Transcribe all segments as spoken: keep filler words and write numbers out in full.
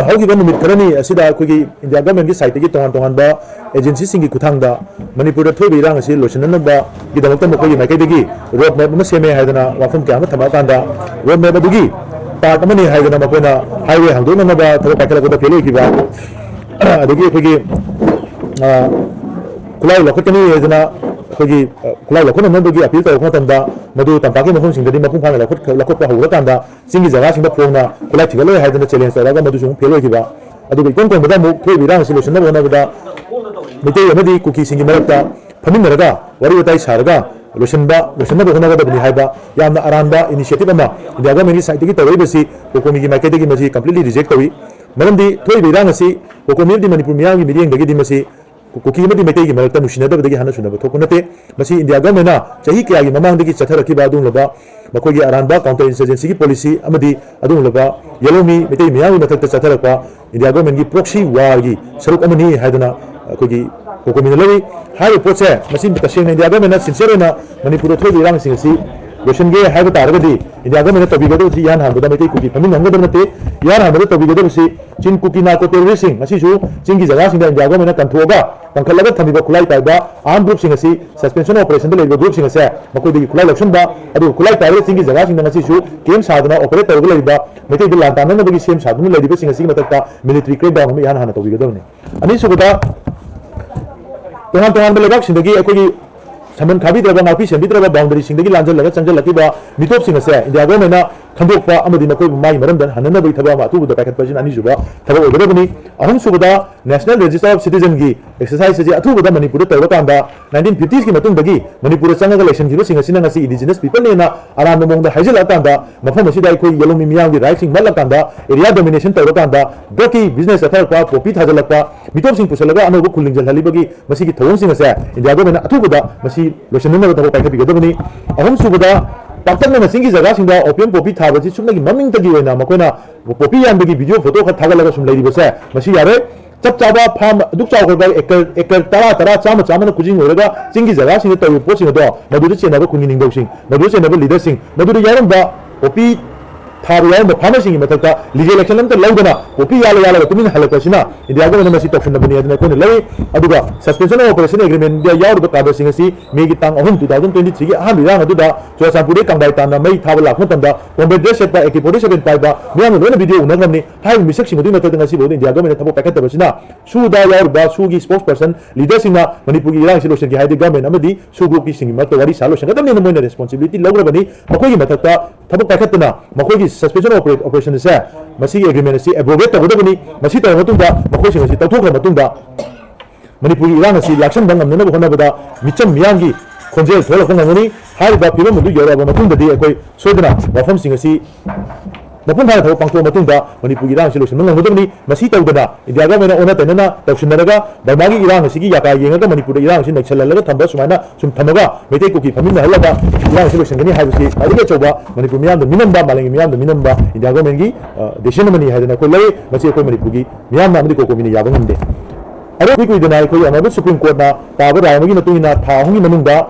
ꯍꯧꯈꯤꯕ ꯅꯨꯃꯤꯠ ꯈꯔꯅꯤ ꯑꯁꯤꯗ ꯑꯩꯈꯣꯏꯒꯤ ꯏꯟꯗꯤꯌꯥ ꯒꯚꯔꯟꯃꯦꯟꯒꯤ ꯁꯥꯏꯠꯇꯒꯤ ꯇꯣꯉꯥꯟ ꯇꯣꯉꯥꯟꯕ ꯑꯦꯖꯦꯟꯁꯤꯁꯤꯡꯒꯤ ꯈꯨꯠꯊꯥꯡꯗ ꯃꯅꯤꯄꯨꯔꯗ ꯊꯣꯛꯏꯕ ꯏꯔꯥꯡ ꯑꯁꯤ ꯂꯣꯏꯁꯤꯟꯅꯅꯕꯒꯤꯗꯃꯛꯇ ꯃꯈꯣꯏꯒꯤ ꯃꯥꯏꯀꯩꯗꯒꯤ ꯔꯣꯗ ꯃꯦꯞ ꯑꯃ ꯁꯦꯝꯃꯦ ꯍꯥꯏꯗꯅ ꯋꯥꯐꯝ ꯀꯌꯥ ꯑꯃ ꯊꯝꯃꯛꯑꯀꯥꯟꯗ, ꯔꯣꯗ ꯃꯦꯞ ꯑꯗꯨꯒꯤ ꯄꯥꯔꯠ ꯑꯃꯅꯤ ꯍꯥꯏꯗꯅ ꯃꯈꯣꯏꯅ ꯍꯥꯏꯋꯦ ꯍꯥꯡꯗꯣꯛꯅꯅꯕ ꯊꯕꯛ ꯄꯥꯏꯈꯠꯂꯛꯄꯗ ꯐꯦꯜ ꯑꯣꯏꯈꯤꯕ, ꯑꯗꯒꯤ ꯑꯩꯈꯣꯏꯒꯤ, ꯑ, ꯈꯨꯠꯂꯥꯏ ꯂꯧꯈꯠꯀꯅꯤ ꯍꯥꯏꯗꯅ ꯑꯩꯈꯣꯏꯒꯤ, ꯑ, ꯈꯨꯠꯂꯥꯏ ꯂꯧꯈꯠꯅꯅꯕꯒꯤ ꯑꯄꯤꯜ ꯇꯧꯔꯛꯄ ꯃꯇꯝꯗ, ꯃꯗꯨ ꯇꯝꯄꯥꯛꯀꯤ ꯃꯐꯝꯁꯤꯡꯗꯗꯤ ꯃꯄꯨꯡ ꯐꯥꯅ ꯂꯧꯈꯠ-, ꯂꯧꯈꯠꯄ ꯍꯧꯔꯀꯥꯟꯗ ꯆꯤꯡꯒꯤ ꯖꯒꯥꯁꯤꯡꯗ ꯐꯣꯡꯅ ꯈꯨꯠꯂꯥꯏ ꯊꯤꯒꯠꯂꯣꯏ ꯍꯥꯏꯗꯅ ꯆꯦꯂꯦꯟꯖ ꯇꯧꯔꯒ ꯃꯗꯨꯁꯨ ꯑꯃꯨꯛ ꯐꯦꯜ ꯑꯣꯏꯈꯤꯕ꯫ ꯑꯗꯨꯒ ꯏꯀꯣꯟ ꯀꯣꯟꯕꯗ ꯑꯃꯨꯛ ꯊꯣꯛꯏꯕ ꯏꯔꯥꯡ ꯑꯁꯤ ꯂꯣꯏꯁꯤꯟꯅꯕ ꯍꯣꯠꯅꯕꯗ ꯃꯩꯇꯩ ꯑꯃꯗꯤ ꯀꯨꯀꯤꯁꯤꯡꯒꯤ ꯃꯔꯛꯇ ꯐꯝꯃꯤꯟꯅꯔꯒ ꯋꯥꯔꯤ ꯋꯥꯇꯥꯏ ꯁꯥꯔꯒ ꯂꯣꯏꯁꯤꯟꯕ, ꯂꯣꯏꯁꯤꯟꯅꯕ ꯍꯣꯠꯅꯒꯗꯕꯅꯤ ꯍꯥꯏꯕ ꯌꯥꯝꯅ ꯑꯔꯥꯟꯕ ꯏꯅꯤꯁꯤꯌꯦꯇꯤꯚ ꯑꯃ ꯏꯟꯗꯤꯌꯥ ꯒꯚꯔꯟꯃꯦꯟꯒꯤ ꯁꯥꯏꯠꯇꯒꯤ ꯇꯧꯔꯛꯏꯕꯁꯤ ꯀꯣꯀꯣꯃꯤꯒꯤ ꯃꯥꯏꯀꯩꯗꯒꯤ ꯃꯁꯤ ꯀꯝꯄ꯭ꯂꯤꯠꯂꯤ ꯔꯤꯖꯦꯛ ꯇꯧꯏ꯫ ꯃꯔꯝꯗꯤ ꯊꯣꯛꯏꯕ ꯏꯔꯥꯡ ꯑꯁꯤ ꯀꯣꯀꯣꯃꯤ ꯑꯃꯗꯤ ꯃꯅꯤꯄꯨꯔ ꯃꯤꯌꯥꯝꯒꯤ ꯃꯤꯠꯌꯦꯡꯗꯒꯤꯗꯤ ꯃꯁꯤ ꯀꯨꯀꯤ ꯑꯃꯗꯤ ꯃꯩꯇꯩꯒꯤ ꯃꯔꯛꯇ ꯅꯨꯡꯁꯤꯅꯗꯕꯗꯒꯤ ꯍꯥꯟꯅ ꯁꯨꯅꯕ ꯊꯣꯛꯄ ꯅꯠꯇꯦ꯫ ꯃꯁꯤ ꯏꯟꯗꯤꯌꯥ ꯒꯚꯔꯟꯃꯦꯟꯅ ꯆꯍꯤ ꯀꯌꯥꯒꯤ ꯃꯃꯥꯡꯗꯒꯤ ꯆꯠꯊꯔꯛꯈꯤꯕ ꯑꯗꯨꯒꯨꯝꯂꯕ ꯃꯈꯣꯏꯒꯤ ꯑꯔꯥꯟꯕ ꯀꯥꯎꯟꯇꯔ ꯏꯟꯁꯔꯖꯦꯟꯁꯤꯒꯤ ꯄꯣꯂꯤꯁꯤ ꯑꯃꯗꯤ ꯑꯗꯨꯒꯨꯝꯂꯕ ꯌꯦꯂꯧꯃꯤ ꯃꯩꯇꯩ ꯃꯤꯌꯥꯝꯒꯤ ꯃꯊꯛꯇ ꯆꯠꯊꯔꯛꯄ ꯏꯟꯗꯤꯌꯥ ꯒꯚꯔꯟꯃꯦꯟꯒꯤ ꯄ꯭ꯔꯣꯛꯁꯤ ꯋꯥꯔꯒꯤ ꯁꯔꯨꯛ ꯑꯃꯅꯤ ꯍꯥꯏꯗꯅ ꯑꯩꯈꯣꯏꯒꯤ ꯀꯣꯀꯣꯃꯤꯅ ꯂꯧꯏ꯫ ꯍꯥꯏꯔꯤꯕ ꯄꯣꯠꯁꯦ ꯃꯁꯤ ꯇꯁꯦꯡꯅ ꯏꯟꯗꯤꯌꯥ ꯒꯚꯔꯟꯃꯦꯟꯅ ꯁꯤꯟꯁꯤꯌꯔ ꯑꯣꯏꯅ ꯃꯅꯤꯄꯨꯔꯗ ꯊꯣꯛꯏꯕ ꯏꯔꯥꯡꯁꯤꯡ ꯑꯁꯤ ꯂꯣꯏꯁꯤꯟꯒꯦ ꯍꯥꯏꯕ ꯇꯥꯔꯒꯗꯤ ꯏꯟꯗꯤꯌꯥ ꯒꯚꯔꯟꯃꯦꯟꯅ ꯇꯧꯕꯤꯒꯗꯕꯁꯤ ꯏꯍꯥꯟ ꯍꯥꯟꯕꯗ ꯃꯩꯇꯩ ꯀꯨꯀꯤ ꯐꯝꯃꯤꯟꯅꯍꯟꯒꯗꯕ ꯅꯠꯇꯦ꯫ ꯏꯍꯥꯟ ꯍꯥꯟꯕꯗ ꯇꯧꯕꯤꯒꯗꯕꯁꯤ ꯆꯤꯟ ꯀꯨꯀꯤ ꯅꯥꯔꯀꯣ ꯇꯦꯔꯣꯔꯤꯁꯁꯤꯡ ꯉꯁꯤꯁꯨ ꯆꯤꯡꯒꯤ ꯖꯒꯥꯁꯤꯡꯗ ꯏꯟꯗꯤꯌꯥ ꯒꯚꯔꯟꯃꯦꯟꯅ ꯀꯟꯊꯣꯛꯑꯒ ꯀꯟꯈꯠꯂꯒ ꯊꯝꯃꯤꯕ ꯈꯨꯠꯂꯥꯏ ꯄꯥꯏꯕ ꯑꯥꯔꯝ ꯒ꯭ꯔꯨꯞꯁꯤꯡ ꯑꯁꯤ, ꯁꯁꯄꯦꯟꯁꯟ ꯑꯣꯄꯔꯦꯁꯟꯗ ꯂꯩꯔꯤꯕ ꯒ꯭ꯔꯨꯞꯁꯤꯡ ꯑꯁꯦ ꯃꯈꯣꯏꯗꯒꯤ ꯈꯨꯠꯂꯥꯏ ꯂꯧꯁꯤꯟꯕ, ꯑꯗꯨꯒ ꯈꯨꯠꯂꯥꯏ ꯄꯥꯏꯔꯒ ꯆꯤꯡꯒꯤ ꯖꯒꯥꯁꯤꯡꯗ ꯉꯁꯤꯁꯨ ꯀꯦꯝ ꯁꯥꯗꯨꯅ ꯑꯣꯄꯔꯦꯠ ꯇꯧꯔꯒ ꯂꯩꯔꯤꯕ, ꯃꯩꯇꯩꯗ ꯂꯥꯟ ꯇꯥꯟꯅꯅꯕꯒꯤ ꯁꯦꯝ ꯁꯥꯗꯨꯅ ꯂꯩꯔꯤꯕꯁꯤꯡ ꯑꯁꯤꯒꯤ ꯃꯊꯛꯇ ꯃꯤꯂꯤꯇꯔꯤ ꯀ꯭ꯔꯦꯛꯗꯥꯎꯟ ꯑꯃ ꯏꯍꯥꯟ ꯍꯥꯟꯅ ꯇꯧꯕꯤꯒꯗꯕꯅꯤ꯫ ꯑꯅꯤꯁꯨꯕꯗ, ꯇꯣꯉꯥꯟ ꯇꯣꯉꯥꯟꯕ ꯂꯩꯕꯥꯛꯁꯤꯡꯗꯒꯤ ꯑꯩꯈꯣꯏꯒꯤ ꯁꯃꯟ ꯈꯥꯕꯤꯗ꯭ꯔꯕ, ꯉꯥꯛꯄꯤ ꯁꯦꯟꯕꯤꯗ꯭ꯔꯕ ꯕꯥꯎꯟꯗꯔꯤꯁꯤꯡꯗꯒꯤ ꯂꯥꯟꯖꯜꯂꯒ ꯆꯪꯁꯤꯜꯂꯛꯈꯤꯕ ꯃꯤꯇꯣꯞꯁꯤꯡ ꯑꯁꯦ ꯏꯟꯗꯤꯌꯥ ꯒꯣꯔꯃꯦꯟꯅ ꯈꯟꯗꯣꯛꯄ ꯑꯃꯗꯤ ꯃꯈꯣꯏꯕꯨ ꯃꯥꯒꯤ ꯃꯔꯝꯗ ꯍꯟꯅꯅꯕꯒꯤ ꯊꯕꯛ ꯑꯃ ꯑꯊꯨꯕꯗ ꯄꯥꯏꯈꯠꯄ ꯑꯁꯤꯅ ꯑꯅꯤꯁꯨꯕ ꯊꯕꯛ ꯑꯣꯏꯒꯗꯕꯅꯤ꯫ ꯑꯍꯨꯝꯁꯨꯕꯗ, ꯅꯦꯁꯅꯦꯜ ꯔꯦꯖꯤꯁꯇꯔ ꯑꯣꯐ ꯁꯤꯇꯤꯖꯟꯒꯤ ꯑꯦꯛꯁꯔꯁꯥꯏꯁ ꯑꯁꯤ ꯑꯊꯨꯕꯗ ꯃꯅꯤꯄꯨꯔꯗ ꯇꯧꯔꯀꯥꯟꯗ, ꯅꯥꯏꯟꯇꯤꯟ ꯐꯤꯐꯇꯤꯁꯀꯤ ꯃꯇꯨꯡꯗꯒꯤ ꯃꯅꯤꯄꯨꯔꯗ ꯆꯪꯉꯒ ꯂꯩꯁꯤꯟꯈꯤꯕꯁꯤꯡ ꯑꯁꯤꯅ ꯉꯁꯤ ꯏꯟꯗꯤꯖꯤꯅꯁ ꯄꯤꯄꯜꯅꯦꯅ ꯑꯔꯥꯟꯕ ꯃꯑꯣꯡꯗ ꯍꯥꯏꯖꯤꯜꯂꯛꯑꯀꯥꯟꯗ, ꯃꯐꯝ ꯑꯁꯤꯗ ꯑꯩꯈꯣꯏ ꯌꯦꯂꯧꯃꯤ ꯃꯤꯌꯥꯝꯒꯤ ꯔꯥꯏꯠꯁꯤꯡ ꯃꯠꯂꯀꯥꯟꯗ, ꯑꯦꯔꯤꯌꯥ ꯗꯣꯃꯤꯅꯦꯁꯟ ꯇꯧꯔꯀꯥꯟꯗ, ꯗ꯭ꯔꯒꯀꯤ ꯕꯤꯖꯤꯅꯦꯁ ꯆꯠꯊꯔꯛꯄ, ꯄꯣꯄꯤ ꯊꯥꯖꯤꯜꯂꯛꯄ, ꯃꯤꯇꯣꯞꯁꯤꯡ ꯄꯨꯁꯤꯜꯂꯒ ꯑꯅꯧꯕ ꯈꯨꯜ ꯂꯤꯡꯁꯤꯜꯍꯜꯂꯤꯕꯒꯤ ꯃꯁꯤꯒꯤ ꯊꯧꯑꯣꯡꯁꯤꯡ ꯑꯁꯦ ꯏꯟꯗꯤꯌꯥ ꯒꯣꯔꯃꯦꯟꯅ ꯑꯊꯨꯕꯗ ꯃꯁꯤ ꯂꯣꯏꯁꯤꯟꯅꯅꯕ ꯊꯕꯛ ꯄꯥꯏꯈꯠꯄꯤꯒꯗꯕꯅꯤ꯫ ꯑꯍꯨꯝꯁꯨꯕꯗ, ꯄꯥꯛꯇꯛꯅꯅ ꯆꯤꯡꯒꯤ ꯖꯒꯥꯁꯤꯡꯗ ꯑꯣꯄꯤꯌꯝ ꯄꯣꯄꯤ ꯊꯥꯕꯁꯤ ꯁꯨꯞꯅꯒꯤ ꯃꯃꯤꯡꯇꯒꯤ ꯑꯣꯏꯅ ꯃꯈꯣꯏꯅ ꯄꯣꯄꯤ ꯌꯥꯟꯕꯒꯤ ꯚꯤꯗꯤꯑꯣ ꯐꯣꯇꯣ ꯈꯛ ꯊꯥꯒꯠꯂꯒ ꯁꯨꯝ ꯂꯩꯔꯤꯕꯁꯦ, ꯃꯁꯤ ꯌꯥꯔꯣꯏ꯫ ꯆꯞ ꯆꯥꯕ ꯐꯥꯔꯝ ꯑꯗꯨꯛ ꯆꯥꯎꯈ꯭ꯔꯕ ꯑꯦꯀꯔ, ꯑꯦꯀꯔ ꯇꯔꯥ, ꯇꯔꯥ, ꯆꯥꯝꯃ, ꯆꯥꯝꯃꯅ ꯈꯨꯖꯤꯡ ꯑꯣꯏꯔꯒ ꯆꯤꯡꯒꯤ ꯖꯒꯥꯁꯤꯡꯗ ꯇꯧꯔꯤꯕ ꯄꯣꯠꯁꯤꯡ ꯑꯗꯣ ꯃꯗꯨꯗ ꯆꯦꯟꯅꯕ ꯈꯨꯟꯒꯤ ꯅꯤꯡꯊꯧꯁꯤꯡ, ꯃꯗꯨꯗ ꯆꯦꯟꯅꯕ ꯂꯤꯗꯔꯁꯤꯡ, ꯃꯗꯨꯗ ꯌꯥꯎꯔꯝꯕ ꯄꯣꯄꯤ ꯊꯥꯕ ꯌꯥꯎꯔꯝꯕ farmerꯁꯤꯡꯒꯤ ꯃꯊꯛꯇ legal action ꯑꯝꯇ ꯂꯧꯗꯅ poppy ꯌꯥꯜꯂ ꯌꯥꯜꯂꯒ ꯇꯨꯃꯤꯟꯅ ꯍꯜꯂꯛꯄꯁꯤꯅ India governmentꯅ ꯃꯁꯤ ꯇꯧꯁꯤꯟꯅꯕꯅꯤ ꯍꯥꯏꯗꯅ ꯑꯩꯈꯣꯏꯅ ꯂꯧꯏ꯫ ꯑꯗꯨꯒ suspension of operation agreementꯗ ꯌꯥꯎꯔꯤꯕ cadreꯁꯤꯡ ꯑꯁꯤ Mayꯒꯤ ꯇꯥꯡ ꯑꯍꯨꯝ, two thousand twenty threeꯒꯤ ꯑꯍꯥꯟꯕ ꯏꯔꯥꯡ ꯑꯗꯨꯗ ꯆꯨꯔꯆꯥꯟꯄꯨꯔꯗꯒꯤ ꯀꯥꯡꯕꯥꯏ ꯇꯥꯟꯅ ꯃꯩ ꯊꯥꯕ ꯂꯥꯛꯄ ꯃꯇꯝꯗ combat dress ꯁꯦꯠꯄ, AK forty seven ꯄꯥꯏꯕ ꯃꯤꯌꯥꯝꯅ ꯂꯣꯏꯅ video ꯎꯅꯈ꯭ꯔꯕꯅꯤ꯫ ꯍꯥꯏꯔꯤꯕ ꯃꯤꯁꯛꯁꯤꯡ ꯑꯗꯨꯒꯤ ꯃꯊꯛꯇ ꯉꯁꯤꯐꯥꯎꯗ India governmentꯅ ꯊꯕꯛ ꯄꯥꯏꯈꯠꯇꯕꯁꯤꯅ SoO ꯗ ꯌꯥꯎꯔꯤꯕ SoO ꯒꯤ spokesperson leaderꯁꯤꯡꯅ ꯃꯅꯤꯄꯨꯔꯒꯤ ꯏꯔꯥꯡꯁꯤ ꯂꯣꯏꯁꯤꯟꯒꯦ ꯍꯥꯏꯔꯗꯤ government ꯑꯃꯗꯤ SoO groupꯀꯤꯁꯤꯡꯒꯤ ꯃꯔꯛꯇ ꯋꯥꯔꯤ ꯁꯥ ꯂꯣꯏꯁꯤꯟꯒꯗꯕꯅꯤꯅ ꯃꯣꯏꯅ responsibility ꯂꯧꯈ꯭ꯔꯕꯅꯤ꯫ ꯃꯈꯣꯏꯒꯤ ꯃꯊꯛꯇ ꯊꯕꯛ ꯄꯥꯏꯈꯠꯇꯅ ꯃꯈꯣꯏꯒꯤ suspension of operation ꯑꯁꯦ, ꯃꯁꯤꯒꯤ agreement ꯑꯁꯤ abrogate ꯇꯧꯒꯗꯕꯅꯤ꯫ ꯃꯁꯤ ꯇꯧꯔꯕ ꯃꯇꯨꯡꯗ ꯃꯈꯣꯏꯁꯤꯡ ꯑꯁꯤ ꯇꯧꯊꯣꯛꯈ꯭ꯔ ꯃꯇꯨꯡꯗ ꯃꯅꯤꯄꯨꯔꯒꯤ ꯏꯔꯥꯡ ꯑꯁꯤ ꯂꯥꯛꯁꯟꯕ ꯉꯝꯅꯅꯕ ꯍꯣꯠꯅꯕꯗ ꯃꯤꯆꯝ ꯃꯤꯌꯥꯝꯒꯤ ꯈꯣꯟꯖꯦꯜ ꯊꯣꯛꯂꯛꯄ ꯉꯝꯒꯅꯤ꯫ ꯍꯥꯏꯔꯤꯕ ꯐꯤꯕꯝ ꯑꯗꯨ ꯌꯧꯔꯛꯑꯕ ꯃꯇꯨꯡꯗꯗꯤ ꯑꯩꯈꯣꯏ ꯁꯣꯏꯗꯅ ꯋꯥꯐꯝꯁꯤꯡ ꯑꯁꯤ ꯃꯄꯨꯡ ꯐꯥꯅ ꯊꯕꯛ ꯄꯥꯡꯊꯣꯛꯑ ꯃꯇꯨꯡꯗ ꯃꯅꯤꯄꯨꯔꯒꯤ ꯏꯔꯥꯡ ꯑꯁꯤ ꯂꯣꯏꯁꯤꯟꯕ ꯉꯝꯒꯗꯕꯅꯤ꯫ ꯃꯁꯤ ꯇꯧꯗꯅ India governmentꯅ ꯑꯣꯟꯅ ꯇꯩꯅꯅ ꯇꯧꯁꯤꯟꯅꯔꯒ ꯕꯔꯃꯥꯒꯤ ꯏꯔꯥꯡ ꯑꯁꯤꯒꯤ ꯌꯥꯀꯥ ꯌꯦꯡꯉꯒ ꯃꯅꯤꯄꯨꯔꯗ ꯏꯔꯥꯡ ꯑꯁꯤ ꯅꯩꯁꯜꯍꯜꯂꯒ ꯊꯝꯕ ꯁꯨꯃꯥꯏꯅ ꯁꯨꯝ ꯊꯝꯃꯒ ꯃꯩꯇꯩ ꯀꯨꯀꯤ ꯐꯝꯃꯤꯟꯅꯍꯜꯂꯒ ꯏꯔꯥꯡ ꯑꯁꯤ ꯂꯣꯏꯁꯤꯟꯒꯅꯤ ꯍꯥꯏꯕꯁꯤ ꯈ꯭ꯋꯥꯏꯗꯒꯤ ꯑꯆꯧꯕ ꯃꯅꯤꯄꯨꯔ ꯃꯤꯌꯥꯝꯗ ꯃꯤꯅꯝꯕ, ꯃꯥꯂꯦꯝꯒꯤ ꯃꯤꯌꯥꯝꯗ ꯃꯤꯅꯝꯕ India governmentꯀꯤ decision ꯑꯃꯅꯤ ꯍꯥꯏꯗꯅ ꯑꯩꯈꯣꯏ ꯂꯧꯏ꯫ ꯃꯁꯤ ꯑꯩꯈꯣꯏ ꯃꯅꯤꯄꯨꯔꯒꯤ ꯃꯤꯌꯥꯝꯅ ꯑꯃꯗꯤ COCOMIꯅ ꯌꯥꯕ ꯉꯝꯗꯦ꯫ ꯑꯔꯣꯏ ꯀꯨꯏ ꯀꯨꯏꯗꯅ ꯑꯩꯈꯣꯏꯒꯤ honourable Supreme Courtꯅ ꯇꯥꯕ ꯔꯥꯏ ꯑꯃꯒꯤ ꯃꯇꯨꯡ ꯏꯟꯅ ꯊꯥ ꯑꯍꯨꯝꯒꯤ ꯃꯅꯨꯡꯗ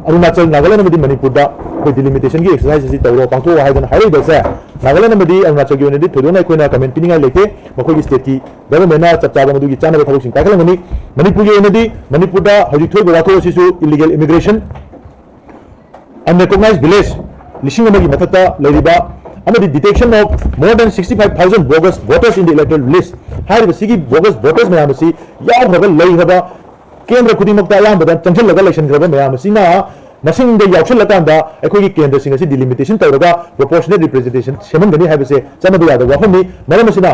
ꯑꯔꯨꯅꯥꯆꯜ, ꯅꯥꯒꯥꯂꯦꯟ ꯑꯃꯗꯤ ꯃꯅꯤꯄꯨꯔꯗ ꯑꯩꯈꯣꯏ delimitationꯒꯤ exercise ꯑꯁꯤ ꯇꯧꯔꯣ, ꯄꯥꯡꯊꯣꯛꯑꯣ ꯍꯥꯏꯗꯅ ꯍꯥꯏꯔꯛꯏꯕꯁꯦ ꯅꯥꯒꯥꯂꯦꯟ ꯑꯃꯗꯤ ꯑꯔꯨꯅꯥꯆꯜꯒꯤ ꯑꯣꯏꯅꯗꯤ ꯊꯣꯏꯗꯣꯛꯅ ꯑꯩꯈꯣꯏꯅ comment ꯄꯤꯅꯤꯡꯉꯥꯏ ꯂꯩꯇꯦ꯫ ꯃꯈꯣꯏꯒꯤ stateꯀꯤ governmentꯅ ꯆꯞ ꯆꯥꯕ ꯃꯗꯨꯒꯤ ꯆꯥꯅꯕ ꯊꯕꯛꯁꯤꯡ ꯄꯥꯏꯈꯠꯂꯝꯒꯅꯤ꯫ ꯃꯅꯤꯄꯨꯔꯒꯤ ꯑꯣꯏꯅꯗꯤ ꯃꯅꯤꯄꯨꯔꯗ ꯍꯧꯖꯤꯛ ꯊꯣꯛꯏꯕ ꯋꯥꯊꯣꯛ ꯑꯁꯤꯁꯨ illegal immigration, unrecognized village ꯂꯤꯁꯤꯡ ꯑꯃꯒꯤ ꯃꯊꯛꯇ ꯂꯩꯔꯤꯕ ꯑꯃꯗꯤ detection of more than sixty five thousand bogus voters in the electoral list ꯍꯥꯏꯔꯤꯕꯁꯤꯒꯤ bogus voters ꯃꯌꯥꯝ ꯑꯁꯤ ꯌꯥꯎꯈ꯭ꯔꯕ, ꯂꯩꯈ꯭ꯔꯕ, ꯀꯦꯟꯗ꯭ꯔ ꯈꯨꯗꯤꯡꯃꯛꯇ ꯑꯌꯥꯝꯕꯗ ꯆꯪꯁꯤꯜꯂꯒ ꯂꯩꯁꯤꯟꯈ꯭ꯔꯕ ꯃꯌꯥꯝ ꯑꯁꯤꯅ ꯃꯁꯤꯡꯗ ꯌꯥꯎꯁꯤꯜꯂꯀꯥꯟꯗ ꯑꯩꯈꯣꯏꯒꯤ ꯀꯦꯟꯗ꯭ꯔꯁꯤꯡ ꯑꯁꯤ delimitationꯇꯧꯔꯒ proportionate representationꯁꯦꯝꯍꯟꯒꯅꯤ ꯍꯥꯏꯕꯁꯦ ꯆꯠꯅꯕ ꯌꯥꯗꯕ ꯋꯥꯐꯝꯅꯤ꯫ ꯃꯔꯝ ꯑꯁꯤꯅ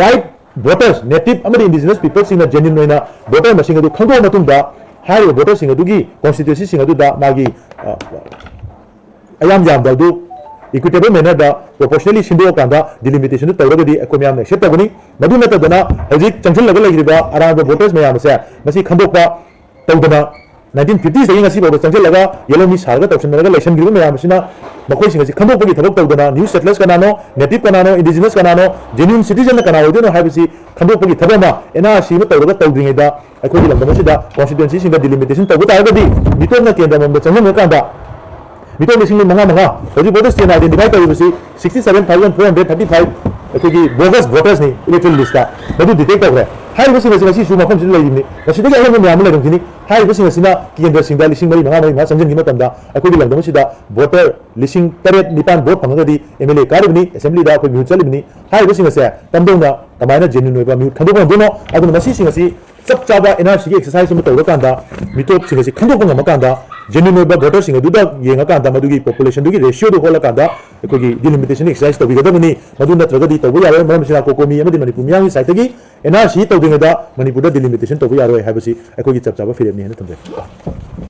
right voters, native ꯑꯃꯗꯤ indigenous peopleꯁꯤꯡꯅ genuine ꯑꯣꯏꯅ voter ꯃꯁꯤꯡ ꯑꯗꯨ ꯈꯪꯗꯣꯛꯑ ꯃꯇꯨꯡꯗ ꯍꯥꯏꯔꯤꯕ voterꯁꯤꯡ ꯑꯗꯨꯒꯤ constituencyꯁꯤꯡ ꯑꯗꯨꯗ ꯃꯥꯒꯤ ꯑꯌꯥꯝ ꯌꯥꯝꯕ ꯑꯗꯨ equitable mannerꯗ proportionally ꯁꯤꯟꯗꯣꯛꯑꯀꯥꯟꯗ delimitationꯗꯨ ꯇꯧꯔꯒꯗꯤ ꯑꯩꯈꯣꯏ ꯃꯌꯥꯝꯅ accept ꯇꯧꯒꯅꯤ꯫ ꯃꯗꯨ ꯅꯠꯇꯗꯅ ꯍꯧꯖꯤꯛ ꯆꯪꯁꯤꯜꯂꯒ ꯂꯩꯔꯤꯕ ꯑꯔꯥꯟꯕ voters ꯃꯌꯥꯝ ꯑꯁꯦ ꯃꯁꯤ ꯈꯟꯗꯣꯛꯄ ꯇꯧꯗꯅ nineteen fiftyꯗꯒꯤ ꯉꯁꯤ ꯐꯥꯎꯕ ꯆꯪꯁꯤꯜꯂꯒ ꯌꯦꯜꯍꯧꯃꯤ ꯁꯥꯔꯒ ꯇꯧꯁꯤꯟꯅꯔꯒ ꯂꯩꯁꯟꯈ꯭ꯔꯤꯕ ꯃꯌꯥꯝ ꯑꯁꯤꯅ ꯃꯈꯣꯏꯁꯤꯡ ꯑꯁꯤ ꯈꯟꯗꯣꯛꯄꯒꯤ ꯊꯕꯛ ꯇꯧꯗꯅ new settlers ꯀꯅꯥꯅꯣ, native ꯀꯅꯥꯅꯣ, indigenous ꯀꯅꯥꯅꯣ, genuine citizenꯅ ꯀꯅꯥ ꯑꯣꯏꯗꯣꯏꯅꯣ ꯍꯥꯏꯕꯁꯤ ꯈꯟꯗꯣꯛꯄꯒꯤ ꯊꯕꯛ ꯑꯃ NRC ꯑꯃ ꯇꯧꯔꯒ ꯇꯧꯗ꯭ꯔꯤꯉꯩꯗ ꯑꯩꯈꯣꯏꯒꯤ ꯂꯝꯗꯝ ꯑꯁꯤꯗ constituencyꯁꯤꯡꯗ delimitation ꯇꯧꯕ ꯇꯥꯔꯒꯗꯤ ꯃꯤꯇꯣꯞꯅ ꯀꯦꯟꯗ꯭ꯔ ꯑꯃꯃꯝꯗ ꯆꯪꯁꯤꯟꯈ꯭ꯔꯀꯥꯟꯗ ꯃꯤꯇꯣꯞ ꯂꯤꯁꯤꯡ ꯃꯉꯥ ꯃꯉꯥ ꯍꯧꯖꯤꯛ voters ten identify ꯇꯧꯔꯤꯕꯁꯤ sixty seven thousand four hundred thirty five ꯑꯩꯈꯣꯏꯒꯤ bogus votersꯅꯤ electoral listꯇ꯫ ꯃꯗꯨ detect ꯇꯧꯈ꯭ꯔꯦ꯫ ꯍꯥꯏꯔꯤꯕꯁꯤꯡ ꯑꯁꯤ ꯉꯁꯤꯁꯨ ꯃꯐꯝꯁꯤꯗ ꯂꯩꯔꯤꯕꯅꯤ꯫ ꯃꯁꯤꯗꯒꯤ ꯑꯍꯦꯟꯕ ꯃꯌꯥꯝ ꯑꯃ ꯂꯩꯔꯝꯈꯤꯅꯤ꯫ ꯍꯥꯏꯔꯤꯕꯁꯤꯡ ꯑꯁꯤꯅ ꯀꯦꯟꯗ꯭ꯔꯁꯤꯡꯗ ꯂꯤꯁꯤꯡ ꯃꯔꯤ ꯃꯉꯥ, ꯃꯔꯤ ꯃꯉꯥ ꯆꯪꯁꯤꯟꯈꯤꯕ ꯃꯇꯝꯗ ꯑꯩꯈꯣꯏꯒꯤ ꯂꯝꯗꯝ ꯑꯁꯤꯗ voter ꯂꯤꯁꯤꯡ ꯇꯔꯦꯠ ꯅꯤꯄꯥꯟ vote ꯐꯪꯉꯒꯗꯤ MLA ꯀꯥꯔꯤꯕꯅꯤ, assemblyꯗ ꯑꯩꯈꯣꯏ ꯃꯤꯍꯨꯠ ꯆꯠꯂꯤꯕꯅꯤ꯫ ꯍꯥꯏꯔꯤꯕꯁꯤꯡ ꯑꯁꯦ ꯀꯝꯗꯧꯅ, ꯀꯃꯥꯏꯅ genuine ꯑꯣꯏꯕ ꯃꯤꯍꯨꯠ ꯈꯟꯗꯣꯛꯄ ꯉꯝꯗꯣꯏꯅꯣ? ꯑꯗꯨꯅ ꯃꯁꯤꯁꯤꯡ ꯑꯁꯤ ꯆꯞ ꯆꯥꯕ NRCꯒꯤ exercise ꯑꯃ ꯇꯧꯔꯀꯥꯟꯗ, ꯃꯤꯇꯣꯞꯁꯤꯡ ꯑꯁꯤ ꯈꯟꯗꯣꯛꯄ ꯉꯝꯃꯀꯥꯟꯗ, genuine ꯑꯣꯏꯕ voterꯁꯤꯡ ꯑꯗꯨꯗ ꯌꯦꯡꯉꯀꯥꯟꯗ, ꯃꯗꯨꯒꯤ populationꯗꯨꯒꯤ ratioꯗꯨ ꯍꯣꯠꯂꯀꯥꯟꯗ ꯑꯩꯈꯣꯏꯒꯤ delimitation exercise ꯇꯧꯕꯤꯒꯗꯕꯅꯤ꯫ ꯃꯗꯨ ꯅꯠꯇ꯭ꯔꯒꯗꯤ ꯇꯧꯕ ꯌꯥꯔꯣꯏ꯫ ꯃꯔꯝ ꯑꯁꯤꯅ COCOMI ꯑꯃꯗꯤ ꯃꯅꯤꯄꯨꯔ ꯃꯤꯌꯥꯝꯒꯤ sideꯇꯒꯤ NRC ꯇꯧꯗ꯭ꯔꯤꯉꯩꯗ ꯃꯅꯤꯄꯨꯔꯗ delimitation ꯇꯧꯕ ꯌꯥꯔꯣꯏ ꯍꯥꯏꯕꯁꯤ ꯑꯩꯈꯣꯏꯒꯤ ꯆꯞ ꯆꯥꯕ ꯐꯤꯔꯦꯞꯅꯤ ꯍꯥꯏꯅ ꯊꯝꯖꯒꯦ꯫